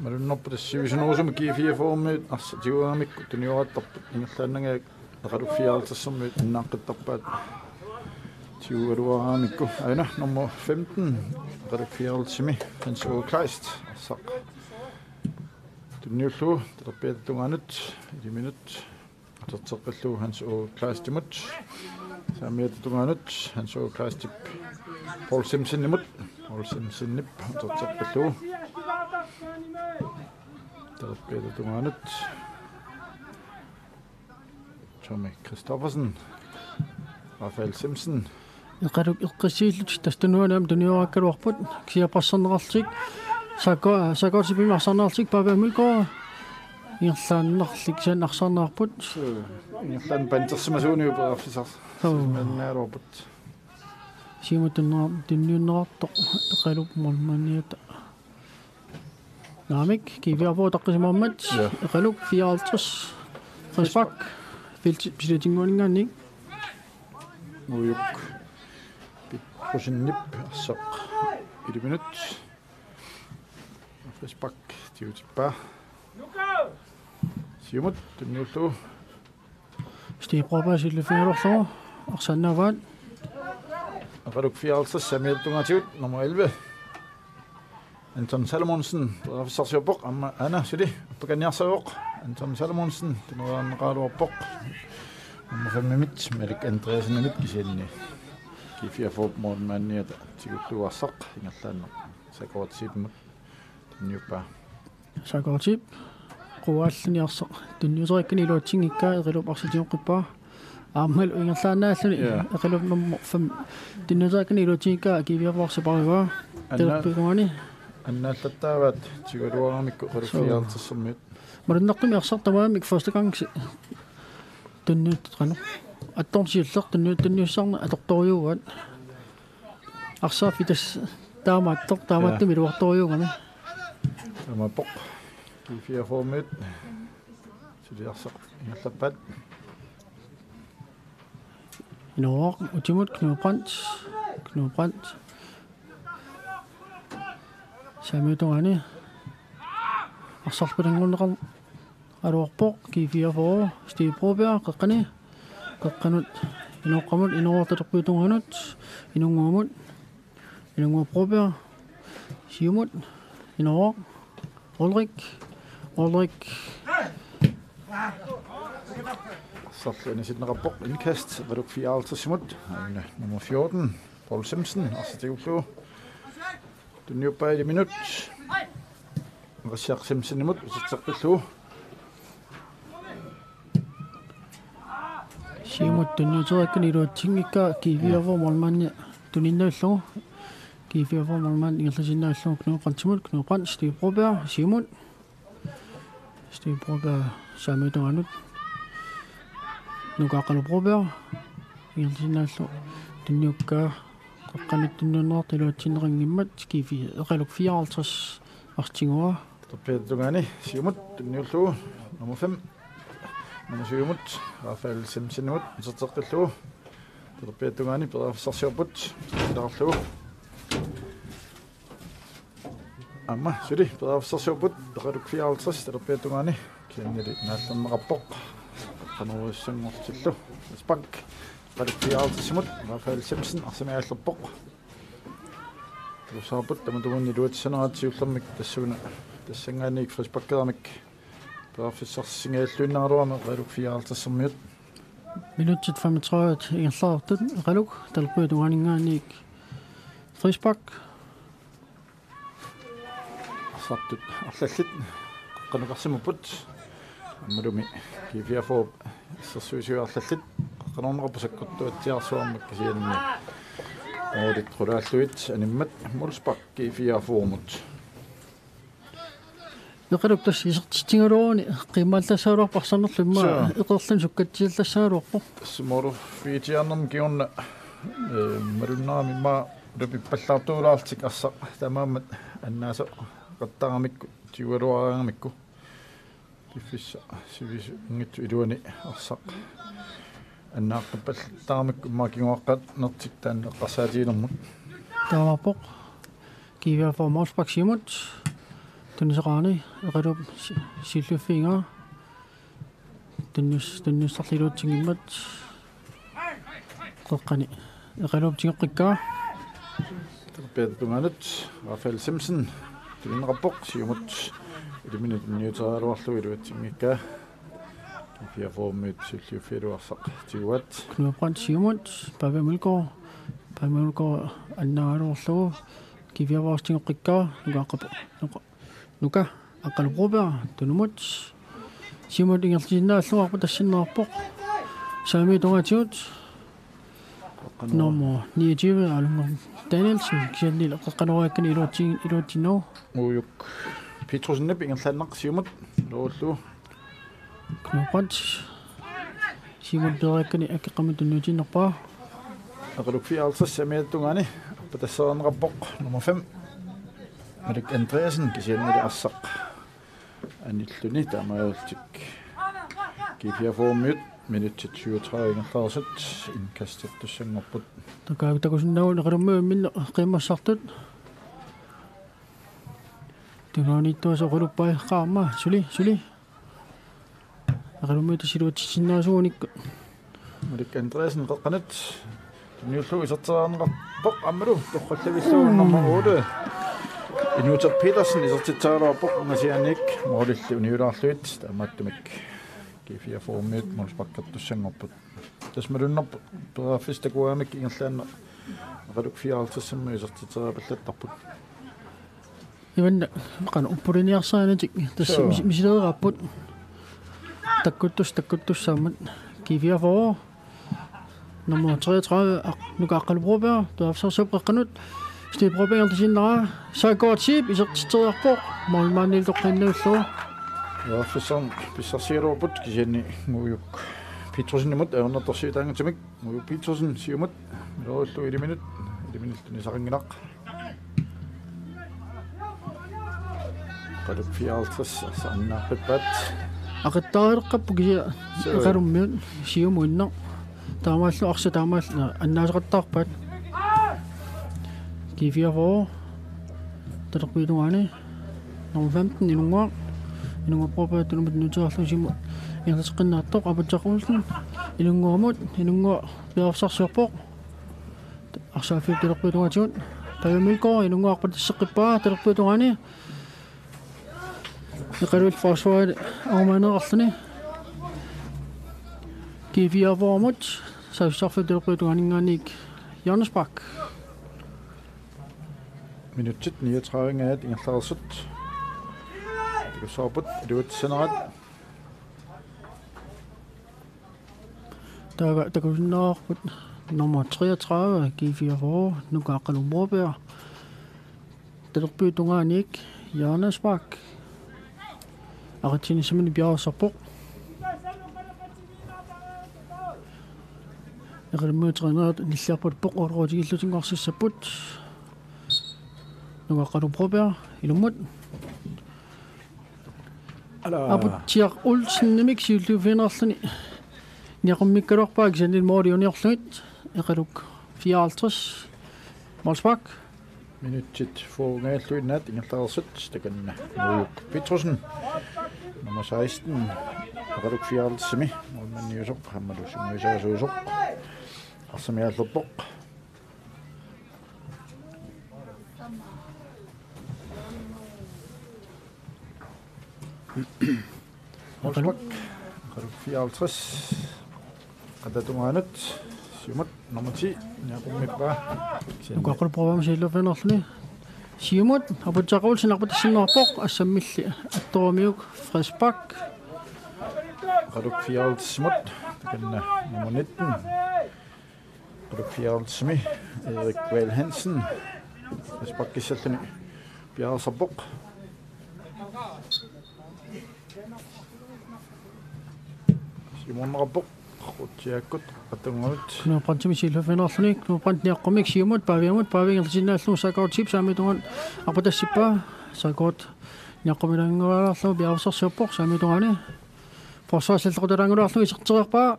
Malunnarpoq tassa sivisunerusumik G fireogfyrremiut arsaq tiguaramikku tunioraattarput, ingerlaannangajakkut Eqaluk fireoghalvtredsimiut annaaqqittarpaat tigugaluaramikku. Aana nummer femten, Eqaluk fireoghalvtredsimi, Hans Aage Kleist, arsaq tunniullugu, talerpiata tungaanut, iliminut, uterteqqillugu Hans Aage Kleistimut. Saamiata tungaanut, Hans Aage Kleistip Paul Simpsonimut, Paul Simpsonip uterteqqillugu. Talerpiata tungaanut. Tommy Christoffersen. Rafael Simpson. Eqaluk eqqissiillutik tassa tunuani aamma tunioraakkaluarput. Kisianni passerneqarlutik. Saakko-, saakkortipimmi arsaarneqarlutik Pavia Mølgaard. Ingerlaannarlik kisianni arsaarneqarput. Ingerlaannaq pantersimasuuniup periarfissar-. Suu. Simannaagaluarput. Siumut tunniunneqartoq Eqaluk målmandiata. Naamik, G fireogfyrre utaqqisimagamik. Ja. Eqaluk fireoghalvtreds. Frispark. Feltip silatinnguaninngaanniit. Ujuk. Petrusenip arsaq. Iliminut. Frispark. Tigutippaa. Siumut. Tunniullugu. Stig Broberg siulliuffigaluarlugu arsaannaavaat. Eqaluk fireoghalvtreds saamiata tungaatigut nummer elleve. Anton Salomonsen, periarfissarsiorpoq, aamma aana suli, uppakanniarsarivoq. Anton Salomonsen, tunniunneqaraluarpoq. Nummer femimit, Malik Andreassenimit kisianni. G fireogfyrre målmandiata tigullugu arsaq, ingerlaannaq. Saakkortipimut, tunniuppaa. Saakkortip quaalluni arsaq tunniuteriakkani iluatsinngikkaa Eqaluup arsaq tigoqqippaa. Aammalu ingerlaannaalluni. Ja. Eqaluup nummer fem tunniuteriakkani iluatsinngikkaa G fireogfyrre arsaq parivaa. Anna-, talerpiata tungaani. Annaallattaavaat tigugaluaramikku Eqaluk. Suu. Fireoghalvtredsimiut. Malunnartumik arsaq tamarmik første gang si-, tunniut-, qanoq. Attorsiulleq tunniut-, tunniussarneq atortorujuuaat. Arsaaffik tassa taamaattoq, taamaattumik. Ja. Iluartorujuugami. Taamaappoq. G fireogfyrre-miut. Suli arsaq ingerlappaat. Inooq, utimut Knud Brandt. Knud Brandt. Saamiutungaani. Arsarlu pilanngorneqar-, aluarpoq, G fireogfyrre, Steve Broberg, qeqqani. Qeqqanut, Inooqqamut, Inooq talerpiup tungaanut, Inunnguamut, Inunnguaq Broberg, siumut, Inooq, Ulrik, Ulrik. Arsarlu anisinneqarpoq, indkast, Eqaluk fireoghalvtreds-imut, aana nummer fjorten, Paul Simpson, arsaq tigullugu. Tunniuppaa ilaminnut. Qasiaq Simpson-imut, iserteqqillugu. Siumut tunniuteriakkani iluatsinngikkaa G fireogfyrre målmandi tuninnaallugu. G fireogfyrre målmandi ingerlasinnaallugu Knud Brandtimut, Knud Brandt, Steve Broberg, siumut. Steve Broberg saamiutungaanut. Nuka Aqqalu Broberg. Ingerlasinnaallugu tunniukkaa. Qeqqanut tunniunneqartoq iluatsinneqanngimmat G fireogfyrre, Eqaluk fireoghalvtreds arsaq tiguaa. Talerpiata tungaani siumut tunniullugu nummer fem. Nummer syvimut Rafael Simpson-imut iserteqqillugu. Talerpiata tungaani periarfissarsiorput. Ilaarlugu. Aamma suli periarfissarsiorput, Eqaluk fireoghalvtreds talerpiata tungaani. Kisiannili naallerneqarpoq. Qanorissanngortillu. Spark. Eqaluk fireoghalvtreds-imut Rafael Simpson arsaq aallerpoq. Tusaarput tamatumunnga iluatsinerani siullermik tassuuna tassanngaanniit frisparkeramik. Periarfissarsiorluinnaraluarmat Eqaluk fireoghalvtreds-imiut. Minutsit femogtredive ingerlareersut Eqaluk talerpiata tungaaninngaanniit frispark. Arsartut arlallit qeqqanukarsimapput. Aammalumi G fireogfyrre assersuisui arlallit qeqqanoorneqarput sakkortuatsiarsuarmik kisianni målit qulaallugit animmat målspark G fireogfyrre-mut. Eqaluk tassa isertitsigaluaruni qiimmallassagaluarpoq arsarnerlu immaqa. Suu. Eqerluni sukkatsiallassagaluarpoq. Tassa målfigitsiarnermi kingorna, eh, malunnarami immaqa lupippallaartuulaarlutik arsaq taamaammat annaasoqattaaramikku tigugaluaraangamikku. Piffissaq sivisunngitsoq iluani arsaq annaaqqippallaartaramikku immaqa kinguaqqanertik taanna eqqarsaatigilermut. Taamaappoq. G fireogfyrre målspark siumut. Tunniussaqarani Eqaluup si-, siulliuffigaa. Tunnius-, tunniussarlu iluatsinngimmat. Qeqqani Eqaluup tigoqqikkaa. Talerpiata tungaanut Rafael Simpson tunineqarpoq siumut. Ilaminnut tunniuteriaraluarlugu iluatsinngikkaa. G fireogfyrre-miut siulliuffigalugu arsaq tiguaat. Knud Brandt siumut, Pavia Mølgaard. Pavia Mølgaard annaagaluarlugu. G fireogfyrre tigoqqikkaa, Nuka Aqqalu-, Nuka, Nuka Aqqalu Broberg, tunumut. Siumut ingerlasinnaallugu aamma tassinneqarpoq. Saamiutungaatigut. Nummer niogtyve, Alunga Danielsen, kisiannili qeqqanoriakkani iluatsi-, iluatsinnagu. Ujuk Petrussenip ingerlaannaq siumut, iluarullugu. Knud Brandt. Siumut pereerakkani akeqqamut tunniutiinnarpaa. Eqaluk fireoghalvtreds saamiata tungaani. Arpatassarneqarpoq nummer fem, Malik Andreasen, kisiannili arsaq anilluni taamaalillutik. G fireogfyrre-miut minutsit syvogtredive ingerlareersut indkastettussanngorput. Takaa takusinnaavugut Eqalummiut imminnut qiimmassartut. Tunuaniittuasoq oqaluppai qaamma suli, suli. Eqalummiut tassa iluatsitsinnaasuunik. Malik Andreasen qeqqanut. Tunniullugu iserteriarneqarpoq aammalu torrallavillugu nummer otte, Inuuteq Petersen isertitseriaraluarpoq angasianik målilli uniulaarlugit taamaattumik G fireogfyrre-miut målsparkertussanngorput. Tassa malunnarpoq periarfissat takugamikku ingerlaannaq Eqaluk fireoghalvtreds-imiut isertitseriapallattarput. Imanna, qanoq uppuliniarsaanatik tassa. Suu. Mis-, misileeraapput. Takkuttus-, takkuttussaammat. G fireogfyrre. Nummer treogtredive, Ak-, Nuka Aqqalu Broberg, periarfissarsiorpoq qeqqanut. Steve Broberg ingerlasinnaaraa. Saakkuat Siip isertitseriarpoq. Målmandillu toqqaannarlugu. Periarfissarsiorput kisianni Ujuk Petrussenimut ajornartorsiutaanngitsumik. Ujuk Petersen siumut. Iluarullugu ilaminnut. Ilaminnullu tunniussaqanngilaq. Aqqalup fireoghalvtreds arsaq annaarpippaat. Aqattaaleqqapput kisianni Suu. Eqalummiut siumuinnaq. Taamaallu arsaq taamaallu annaasaqattaarpaat. G fireogfyrre. Talerpiup tungaani. Nummer femten, Inunnguaq. Inunnguaq Broberg, tunumut nuuteqarlugu siumut ingerlateqqinnaartoq, Aputsiaq Olsen. Inunnguamut, Inunnguaq piareersarsiorpoq. Arsaaffiup talerpiup tungaatigut. Pavia Mølgaard, Inunnguaq arpatasseqqippaa, talerpiup tungaani. Eqaluillu forsvarit angumaaneerluni. G fireogfyrre-mut, saassussarfiup talerpiup tungaaninngaanniit hjørnespark. Minutsit niogtredive-nngajat ingerlareersut. Takussavarput iluatsissinerat. Taava takusinnaavarput nummer treogtredive, G fireogfyrre, Nuka Aqqalup Broberg. Talerpiup tungaaniit hjørnespark. Aqitsinissaminnut piareersarpoq. Eqalummiut trænerit nilliarpaluppoq ualutigillutinngortissapput. Nuka Aqqalup Broberg, ilummut. Ala. Aputsiaq Olsenimit siulliuffigineqarluni. Niaqummikkaluarpaa kisianni måli uniorlugit. Eqaluk fireoghalvtreds. Målspark. Minutsit fyrre-nngajallugit ingerlareersut, takanna Nuujuk Petrussen. Nummer seksten. Eqaluk fireoghalvtredsimi målmandiusoq aammalu sungiusaasuusoq. Arsamik aallerpoq. Målspark. Eqaluk fireoghalvtreds. Qatata tungaanut. Siumut nummer ti. Niaqummippaa. Nuka Aqqalup Broberg siulliuffigineqarluni. Siumut, Aputsiaq Olsen arpatassinneqarpoq, assammilli attorumiuk frispark. Eqaluk fireoghalvtredsimut. Takanna nummer nitten. Eqaluk fireoghalvtredsimi Erik Vahl Hansen. Frisparkissalluni piareersarpoq. Siumuunneqarpoq. Qutsiakkut atungalut. Knud Brandtimit siulliuffigineqarluni. Knud Brandt niaqqummik siumut Paviamut. Pavi ingerlatiinnarlugu Saagaard Zeeb saamiup tungaanut arpatassippaa. Saagaard niaqqumilaaginnarlugu piareersarsiorpoq saamiup tungaani. Forsvarsilluqutalaanngulaarlugu iserteriarpaa.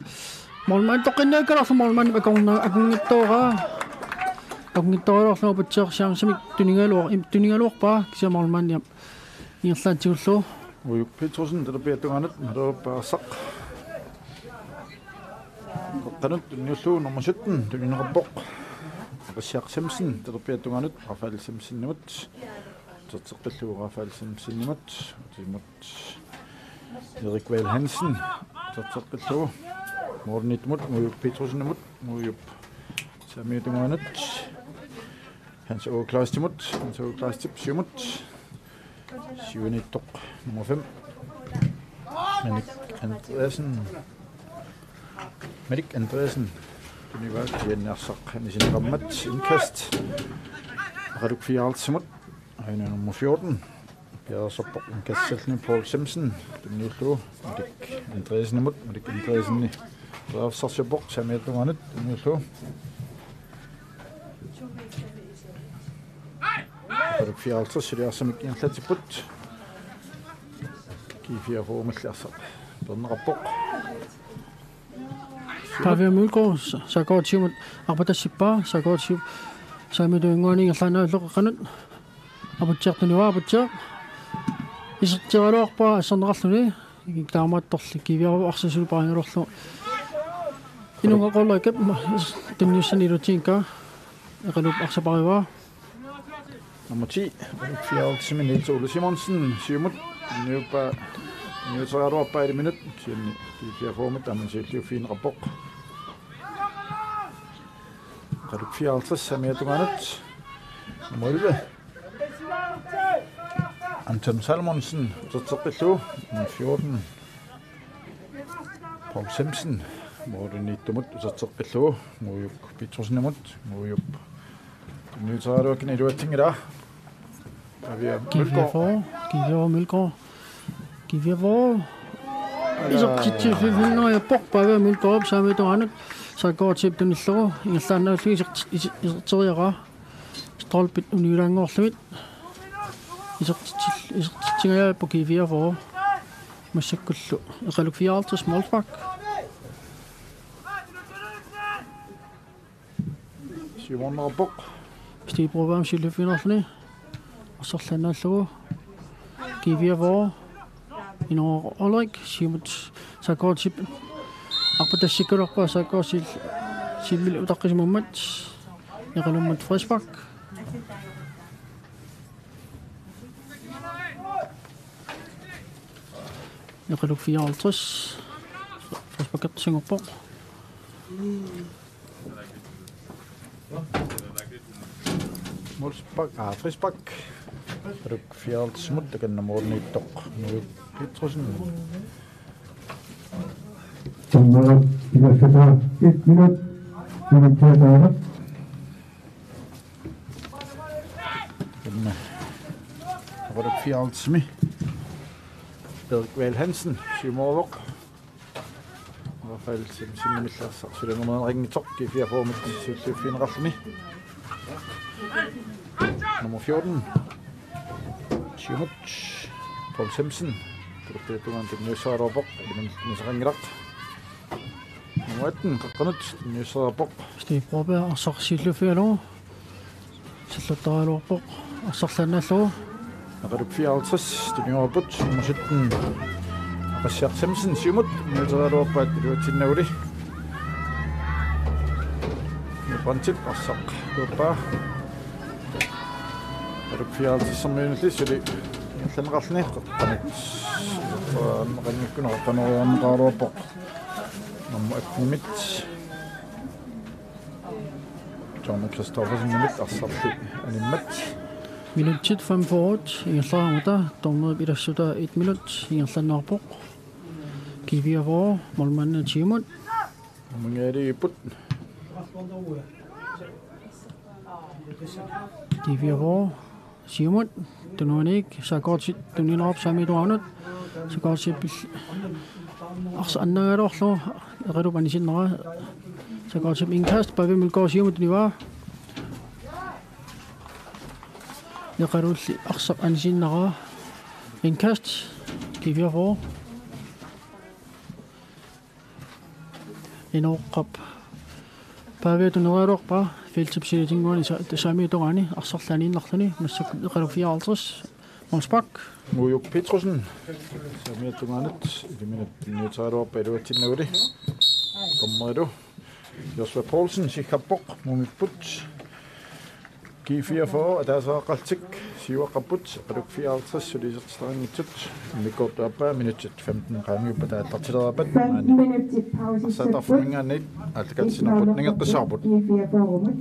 Målmand toqqinniikkaluarlugu målmand akorna-, akunngitsoorpaa. Akunngitsoorlugu Aputsiaq chancemik tunigaluar-, im-, tunigaluarpaa kisianni målmandiap ingerlaatsigullugu. Nuujuk Petrussen talerpiata tungaanut malugaluarpaa arsaq. Qeqqanut tunniullugu nummer sytten tunineqarpoq. Aputsiaq Simonsen talerpiata tungaanut Rafael Simonsenimmut. Uterteqqillugu Rafael Simonsenimmut. Uterteqqillugu Erik Vahl Hansen. Uterteqqillugu målmandiusoq Nuujuk Petrussenimut. Nuujup saamiup tungaanut. Hans Aage Kleistimut. Hans Aage Kleistip siumut. Siuaniittoq nummer fem. Malik Andreasen. Malik Andreasen. Tunivaa kisianni arsaq anisinneqarmat indkast. Eqaluk fireoghalvtredsimut. Aajuna nummer fjorten. Piareersarpoq indkastissalluni Paul Simonsen. Tunniullugu Malik Andreasenimut. Malik Andreasenip piareersarsiorpoq saamiup tungaanut. Tunniullugu. Eqaluk fireoghalvtreds suli arsamik ingerlatsipput. G fireogfyrre-mut arsaq peerneqarpoq. Pavia Mølgaard, Sa-, Saagaard Zeebimut arpatassippaa, Saagaard Zeeb saamiup tungaani ingerlaannarlugu qeqqanut. Aputsiaq tunivaa, Aputsiaq. Iserteraluarpaa asserneqarluni. Taamaattorli G fireogfyrre arsaq suli paarigaluarlugu. Inunnguaq Ulrikip tunniussani iluatsinngikkaa. Eqaluup arsaq paarivaa. Nummer ti, Erik Fjeld, Simon Niels Ole Simonsen, siumut, niuppa, niuteriaraluarpaa iliminut, kisianni G fireogfyrre-mut aamma siulliuffigineqarpoq. Eqaluk fireoghalvtreds saamiata tungaanut. Nummer elleve. Anton Salomonsen, uterteqqillugu. Nummer fjorten. Paul Simonsen, målimiittumut uterteqqillugu. Nuujuk Petrussenimut, Nuujup tunniuteriaraluakkani iluatsinngilaa. Pavia Mølgaard. G fireogfyrre, G fireogfyrre Mølgaard. G fireogfyrre. Isertitsillunnaariarpoq Pavia Mølgaardip saamiata tungaanut. Saagaard Zeeb tunillugu. Ingerlaannarlugu isert-, is-, iserteriaraa. Stolpit uniulaanngorlugit. Isertitsil-, isertitsingajaappoq G fireogfyrre. Massakkullu Eqaluk fireoghalvtreds målspark. Siumoornerpoq. Steve Broberg siulliuffigineqarluni. Arsarlaannaallugu. G fireogfyrre. Inooq Ulrik, siumut S A K-ip arpatassikkaluarpaa, S A K-p siumut utaqqisimammat. Eqalummat frispark. Eqaluk fireoghalvtreds. Frisparkertussanngorpoq. Målspark, ah, frispark. Eqaluk fireoghalvtredsimiit, takanna målimiittoq Nuuk Petrussenip. Dommerit ilassataa et minut. Minuttaataara. Takanna Eqaluk fireoghalvtredsimi Erik Vahl Hansen siumooruvoq. Rafael Simpsonimit arsaq sulinermut rinngitsoq G fireogfyrremut siulliuffigineqarluni. Nummer fjorten. Siumut. Paul Simpson. Takuttagatungaani tunniussagaluarpoq. Ilimanut tunniussaqanngilaq. Nummer atten. Qaqqanut tunniussagaluarpoq. Steve Broberg arsaq siulliuffigalugu. Salluttaraluarpoq. Arsarlaannaallugu. Eqaluk fireoghalvtreds, tunniupput, nummer sytten. Aqassiaq Simpson, siumut, tunniussagaluarpaat, iluatsinnaguli. Brandtip, arsaq, tuppaa. Eqaluk fireoghalvtredsimiinnulli, suli. Ingerlanneqarluni, qaqqanut. Qaqqanut, qaqqanut, nummer attenimit. John Christoffersenimit arsarlu animmat. Minutsit femogfyrre ingerlareermata, dommerip ilassataa et minut ingerlanneqarpoq. G fireogfyrre, målmandip siumut. Mangaliiput. G fireogfyrre. Siumut, tunuaniit, S A K-p tunineqarpoq saamiata tungaanut, S A K-p arsaq annaagaluarlugu, Eqalup anisinneraa, S A K-p indkast, Pavia Mølgaard siumut tunivaa. Eqalulli arsaq anisinneraa, indkast, G fireogfyrre. Inooq Paviap tuneraluarpaa, feltip sinaatinnguani sa-, saamiata tungaani, arsarlu aniinnarluni, massakkut Eqaluk fireoghalvtreds, målspark. Nuuk Petrussenip saamiata tungaanut, ilimanut tunniussagaluarpaa iluatsinnaguli. Dommerilu Joshua Poulsen, siggappoq, mumipput. G fireogfyrre, ataaseq aaqqallutik, siuaqqapput, Eqaluk fireoghalvtreds, suli isertitaqanngitsut, immikkoortup aappaa, minutsit femten qaangiuppata aallartilerpat, maani. Fem minutter pause. Arsaq arfiningaanniit, aallakaatitassinnaapput, ningeqqissaarput. G fireogfyrre.